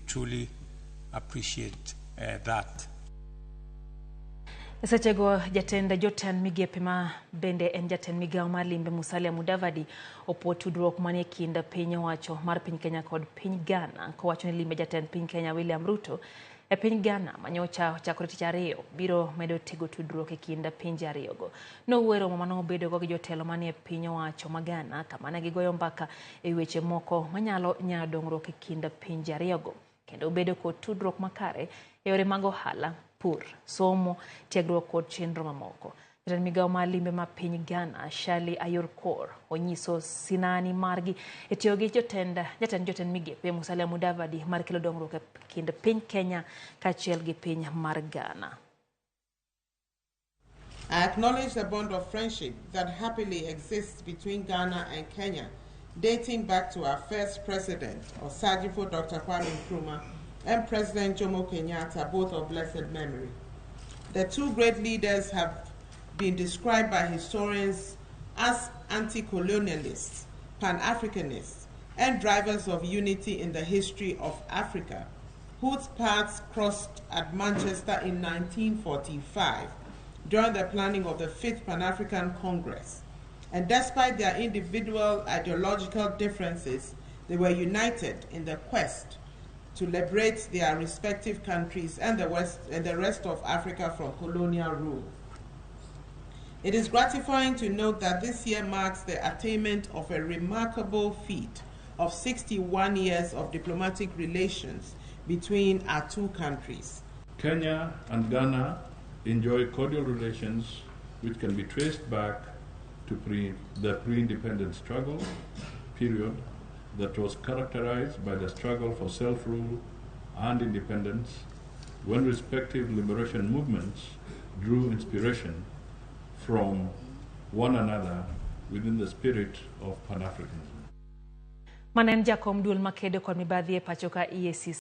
Truly appreciate that. E sechego jatend jotend migepe ma bende en jatend migawo mar limbe Musalia Mudavadi opuo tudruok manie kind piny owacho mar piny Kenya kod piny Ghana kowacho ni limbe jatend piny Kenya William Ruto e piny Ghana manyocha ochakore tich ariyo biro medo tego tudruok e kind pinje ariyogo. Nowuoyo e romo manobedogo gi jotelo manie piny owacho ma Ghana kama ne gigoyo mbaka e weche moko manyalo nyayo dongruok e kind pinje ariyogo kendo bedo kod tudruok makare e yore mag ohala, pur, somo, tiegruok kod chenro mamoko. Jatend migawo mar limbe ma piny Ghana, Shirley Ayorkor, onyiso sinani margi e tiyo gi jatend jotend migepe Musalia Mudavadi mar kelo dongruok e kind piny Kenya kaachiel gi piny mar Ghana. I acknowledge the bond of friendship that happily exists between Ghana and Kenya, dating back to our first president, Osagyefo Dr. Kwame Nkrumah, and President Jomo Kenyatta, both of blessed memory. The two great leaders have been described by historians as anti-colonialists, Pan-Africanists, and drivers of unity in the history of Africa, whose paths crossed at Manchester in 1945 during the planning of the Fifth Pan-African Congress. And despite their individual ideological differences, they were united in the quest to liberate their respective countries and the West and the rest of Africa from colonial rule. It is gratifying to note that this year marks the attainment of a remarkable feat of 61 years of diplomatic relations between our two countries. Kenya and Ghana enjoy cordial relations which can be traced back to the pre-independence struggle period that was characterized by the struggle for self-rule and independence, when respective liberation movements drew inspiration from one another within the spirit of Pan-Africanism. Mane en jakom duol makedo kod mibadhi e pacho ka EACC.